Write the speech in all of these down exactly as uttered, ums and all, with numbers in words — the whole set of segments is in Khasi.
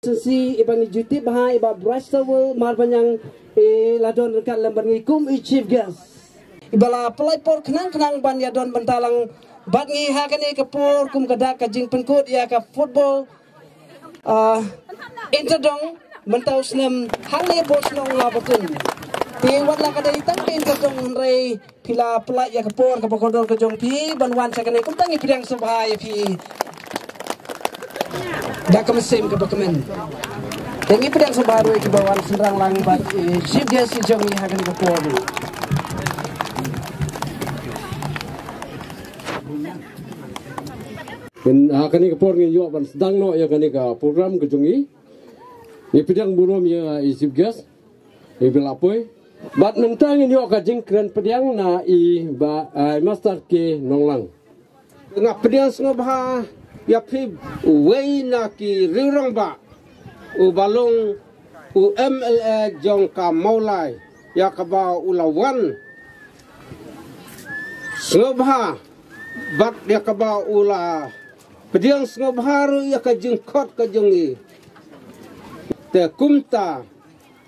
Si i ba ngi ju tip bha i Bah Brightstarwell Marbaniang i la don ryngkat lem bad ngi kum i chief guest. I ba la pynlait por khnang khnang ban ïa don bynta lang bad ngi ha kane ka por kum ka dak ka jingpynkut ïa ka football, ah, inter dong mynta u snem hangne ha shnong Lawbatun. Te wat la ka dei tang ka inter dong hynrei phi la pynlait ïa ka por kaba kordor ka jong phi ban wan sha kane, kumta ngi pdiang sngewbha ïa phi da ka mynsiem kaba kmen. Te ngi pdiang sngewbha ruh ïa kiba wan shynrang lang bad, eh, chief guest jong ngi ha kane ka por. Phin, ha kane ka por ngin ïoh ban sdang noh ïa kane ka program ka jong ngi. Ngi pdiang burom ïa i chief guest. Ngi pynlait poi. Bad mynta ngin ïoh ka jingkren pdiang na i Bah, ah, Master K Nonglang. Nga pdiang sngewbha ïa phi uwei na ki riewrangbah uba long u M L A jong ka Mawlai ïa kaba u la wan sngewbha bad ïa kaba u la pdiang sngewbha ruh ïa ka jingkhot ka jong i. Te kumta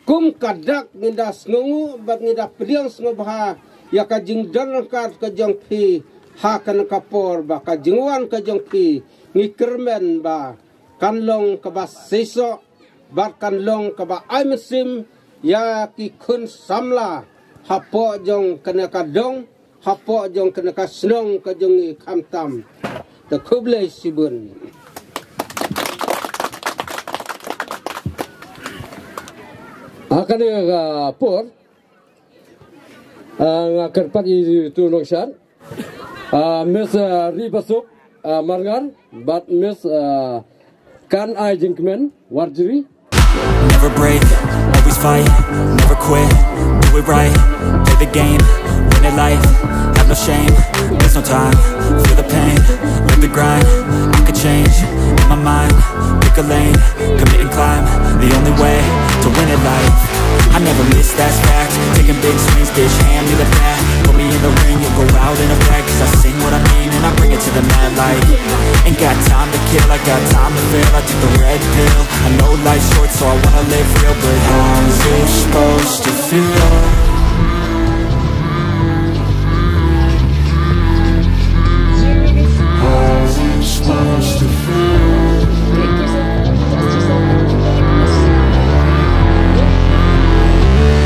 kum ka dak ngi da sngewnguh bad ngi da pdiang sngewbha ïa ka jingdon ryngkat ka jong phi ha kane ka por ba ka jingwan ka jong phi ngi kyrmen ba kan long kaba seisoh bad kan long kaba ai mynsiem ïa ki khun samla hapoh jong kane ka dong hapoh jong kane ka shnong ka jong ngi khamtam. Te khublei shibun. Ha kane ka por, ah, nga kyrpad ïa i tu nongshad, ah, Miss, ah, Ribasuk, ah, Marngar bad Miss, ah, Kan Ai Jingkmen Warjri. Never break, always fight, never quit, do it right, play the game, win it life, have no shame, there's no time, feel the pain, live the grind, I could change, in my mind, pick a lane, commit and climb, the only way to win at life, I never miss, that's fact, taking big swings, bitch, hand me the bat, put me in the ring, you'll go out in a bag, 'cause I sing what I mean and I bring it to the mad light, ain't got time to kill, I got time to feel, I took the red pill, I know life's short, so I wanna live real, but how's it supposed to feel? How's it supposed to feel?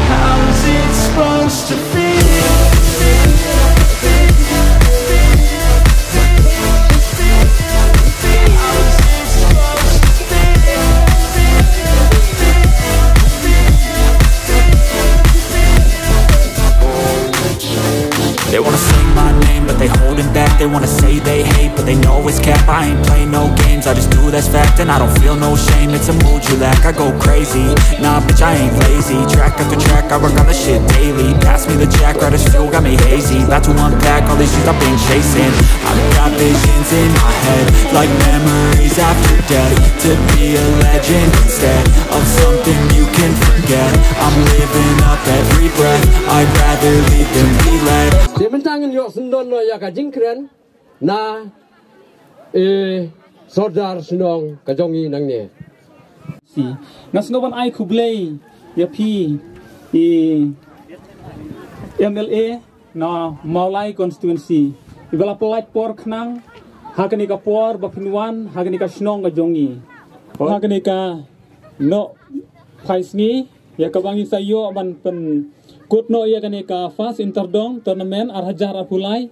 How's it supposed to feel? They wanna say my name, but they holding back. They wanna say they hate, but they know it's cap. I ain't play no games, I just do that's fact. And I don't feel no shame, it's a mood you lack. I go crazy, nah, bitch, I ain't lazy. Track after track, I work on the shit daily. Pass me the jack, right as fuel, got me hazy. About to unpack all these shit I've been chasing. I've got visions in my head, like memories after death. To be a legend instead of something you can forget. I'm living up every breath, I'd rather lead than be led. Te mynta ngin ïoh sngewdon noh ïa ka jingkren na i Sordar Shnong ka jong ngi nangne. Si. Nga sngewbha ban ai khublei ïa phi i M L A na Mawlai constituency. Iba la pynlait por khnang ha kane ka por ba phin wan ha kane ka shnong ka jong ngi. Ha kane ka nohphaisngi ïa kaba ngin sa ïoh ban pynkut noh ïa kane ka first inter dong tournament ar hajar arphew lai.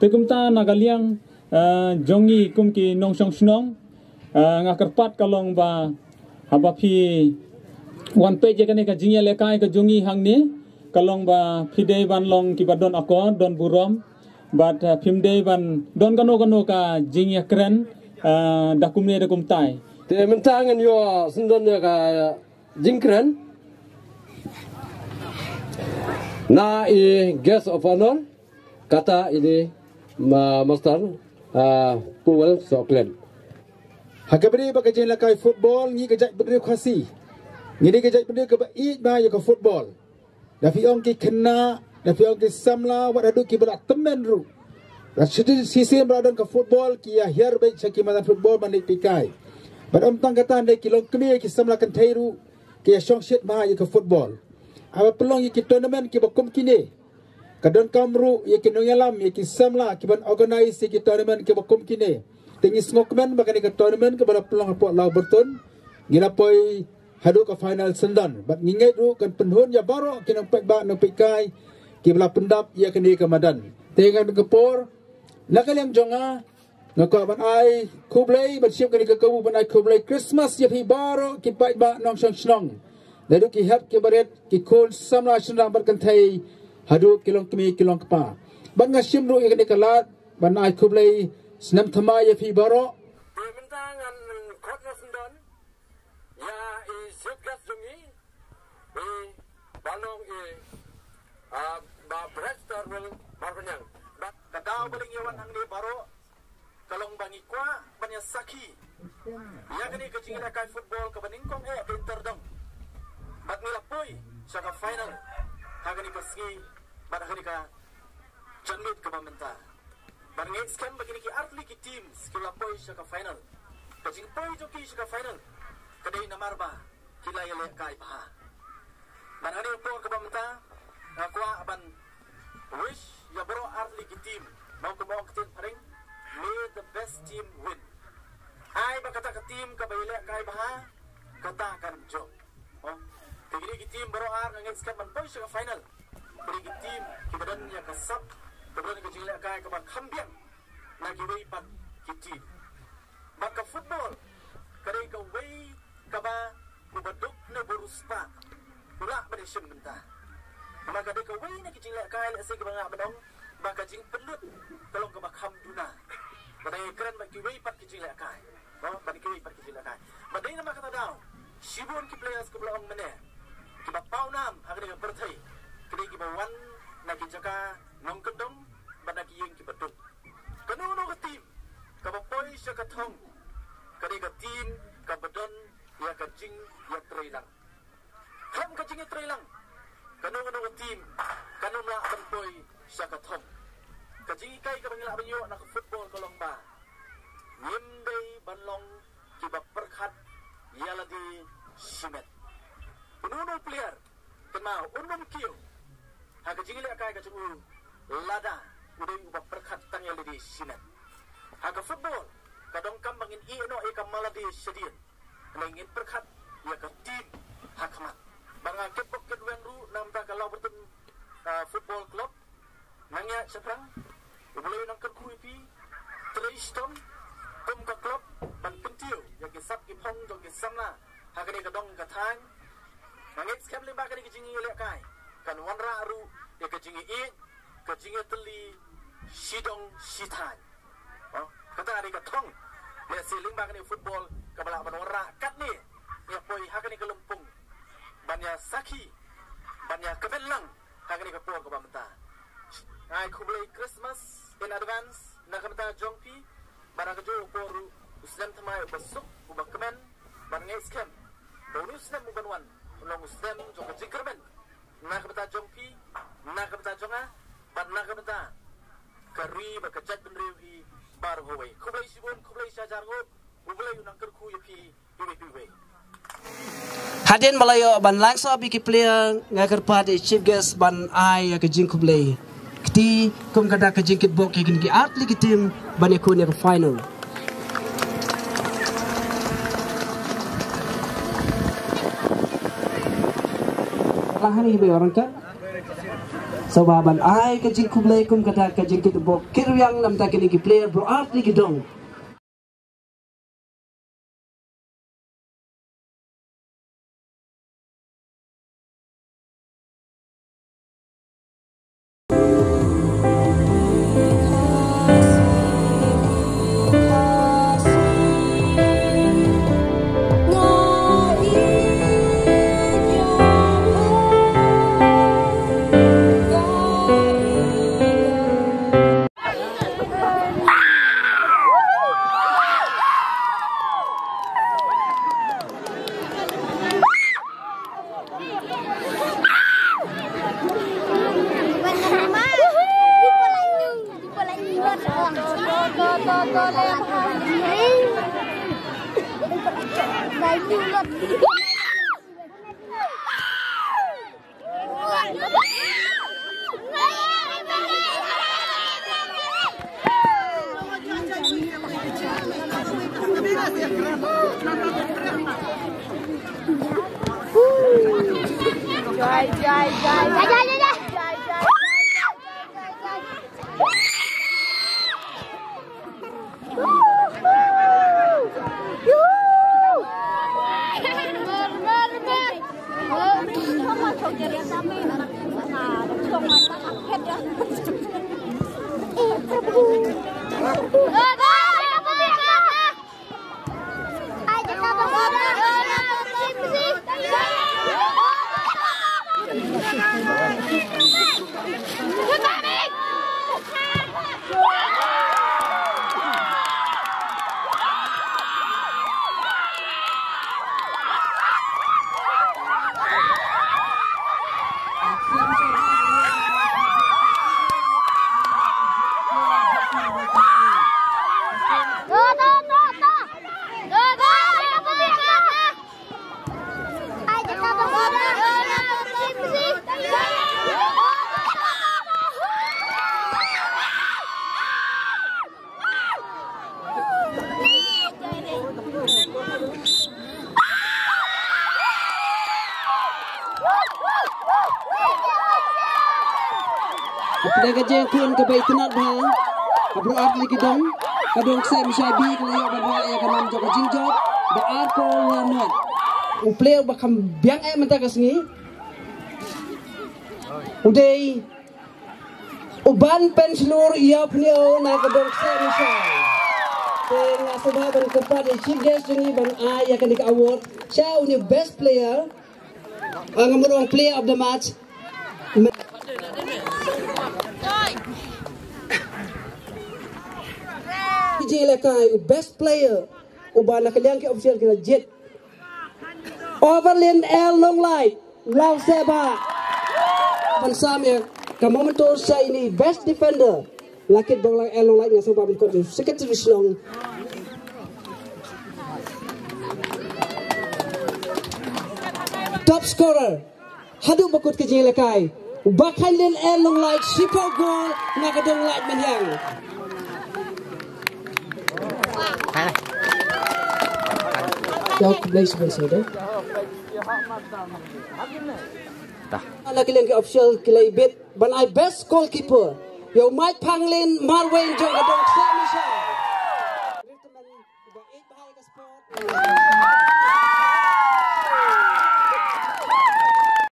Te kumta na ka liang, ah, jong ngi kum ki nongshong shnong, ah, nga kyrpad ka long ba haba phi wan peit ïa kane ka jingïalehkai ka jong ngi hangne ka long ba phi dei ban long kiba don akor, don burom bad, ah, phim dei ban don kano kano ka jingïakren, ah, da kumne da kumtai. Te mynta ngin ïoh sngewdon ïa ka jingkren na i guest of honor, kata i dei ma Master, ah, Powell Soklen. Ha kaba ïadei bad ka jingïalehkai football, ngi ka jaitbynriew Khasi ngi dei ka jaitbynriew kaba ïeit bha ïa ka football. Da phi ong ki khynnah, da phi ong ki samla, wat haduh kiba la tymmen ruh, da shisien ba la don ka football ki ïa hiar beit sha ki madan football ban leit peitkai. Bad ym tang kata, hynrei ki longkmie ki samla kynthei ruh ki ïa shongshit bha ïa ka football. Haba pynlong ïa ki tournament kiba kum kine, ka donkam ruh ïa ki nongïalam, ïa ki samla kiban organise ïa ki tournament kiba kum kine. Te ngi sngewkmen ba kane ka tournament kaba la pynlong hapoh Lawbyrtun, ngi la poi haduh ka final syndon. Bad ngi ngeit ruh kan pynhun ïa baroh ki nongpaidbah nongpeitkai kiba la pyndap ïa kane ka madan. Te ha kane ka por, na ka liang jong nga, nga kwah ban ai khublei, ban shim kane ka kabu ban ai khublei Christmas ïa phi baroh ki paidbah nongshong shnong. Naduh ki hep ki barit, ki khun samla shynrang bad kynthei, haduh ki longkmie ki longkpa. Bad nga shim ruh ïa kane ka lad ban ai khublei snem thymmai ïa phi baroh. Te mynta ngan khot na syndon ïa i chief guest jong ngi, i Bah Long, i, ah, Bah Brightstarwell Marbaniang. Bad ka daw ba la ngi wan hangne baroh ka long ba ngi kwah ban ïa sakhi ïa kane ka jingïalehkai football kaba nyngkong eh ba ngi la poi sha ka final ha kane ka sngi bad ha kane ka janmiet kaba mynta. Bad nga ngeit skhem ba kine ki artylli ki teams ki la poi sha ka final. Ka jingpoi jong ki sha ka final ka dei namar ba ki la ïalehkai bha. Bad ha kane ka por kaba mynta nga kwah ban wish ïa baroh artylli ki team, mo, kumba ong ka ktien phareng, may the best team win. Ai ba kata ka team kaba ïalehkai bha kata kan jop. Mo, te kine ki team baroh ar nga ngeit skhem ban poi sha ka final. Kine ki team kiba don ïa ka sap, kiba don ïa ka jingïalehkai kaba kham biang na kiwei pat ki team. Bad ka football ka dei kawei kaba u baduk ne u bariewspah u lah ban ïashim bynta. Namar ka dei kawei na ki jinglehkai, lehse, kaba nga ban ong ba ka jingpynlut ka long kaba kham duna. Ba dang ïakren bad kiwei pat ki jinglehkai. Mo, bad kiwei pat ki jinglehkai. Bad dei namar kata daw shibun ki players kiba la ong mynne, kiba paw nam ha kane ka pyrthei, ki dei kiba wan na ki jaka nongkyndong bad na ki ïing kiba duk. Kano kano ka team kaba poi sha ka thong ka dei ka team kaba don ïa ka jingïatreilang. Khlem ka jingïatreilang, kano kano ka team kan ym lah ban poi sha ka thong. Ka jinghikai kaba ngi lah ban ïoh na ka football ka long ba ngim dei ban long kiba pyrkhat ïa lade shimet. Uno uno u player kynmaw un ym kiew ha ka jingïalehkai ka jong u lada u dei uba pyrkhat tang ïa lade shimet. Ha ka football ka donkam ba ngin ïeh noh ïa ka man lade shadien. Hynrei ngin pyrkhat ïa ka team ha khmat. Bad nga kitbok kitweng ruh na ka bynta ka Lawbyrtun, ah, Football Club. Nang ïa shaphrang, U Blei un nang kyrkhu ïa phi, trei shitom kum ka club ban kyntiew ïa ki sap ki phong jong ki samla ha kane ka dong ka thaiñ. Nga ngeit skhem lyngba kane ka jingïalehkai kan wanrah ruh ïa ka jingïeit, ka jingïatylli shi dong shi thaiñ. Oh, kata ka dei ka thong. Lehse lyngba kane ka football kaba lah ban wanrah katne, ïa poi ha kane ka lympung ban ïa sakhi, ban ïa kmen lang ha kane ka por kaba mynta. Nga ai khublei Christmas in advance na ka bynta jong phi, bad ha kajuh ka por ruh u snem thymmai uba suk uba kmen, bad nga ngeit skhem ba une u snem uban wan un long u snem jong ka jingkyrmen na ka bynta jong phi, na ka bynta jong nga, bad na ka bynta ka ri bad ka jaitbynriew hi baroh kawei. Khublei shibun, khublei shihajar nguh, U Blei un nang kyrkhu ïa phi. Hadien ba la ïoh ban lang sop ïa ki player, nga kyrpad ïa u chief guest ban ai ïa ka jingkhublei. Kti kum ka dak ka jingkitbok ïa kine ki artylli ki team ban ïakhun ïa ka final. Lah hani ba ïoh rangkat. Sngewbha ban ai ka jingkhublei kum ka dak ka jingkitbok kyrwiang na ka bynta kine ki player baroh artylli ki dong. Ka jingkhun kaba itynnad bha. Ka bynta ar tylli ki dong, ka dong Kseh Mashai B ka la ïoh ban rah ïa ka nam jong ka jingjop da ar kol la nod. U player uba kham biang eh mynta ka sngi u dei u Ban Pynshlur Ïawphniaw na ka dong Kseh Mashai. Te nga sngewbha ban kyrpad ïa u chief guest jong ngi ban ai ïa kane ka award sha une u best player. Ah, nga mut ong player of the match. Ki jingïalehkai u best player uba na ka liang ki official ki la jied. Overlin L Nonglait, Lawseba. Ban sam ïa ka memento sha ine i best defender. La kit bong lang L Nonglait, nga sngewbha ban khot ïa u secretary shnong. Top scorer haduh ba kut ka jingïalehkai, Bakhainlin L Nonglait, shiphew gol na ka dong Laitumkhrah. Ïa, khublei shibun sir. Na ka liang ki official ki la ibit ban ai best goalkeeper ïa u Mike Phanglin Marwein jong ka dong Kseh Mashai.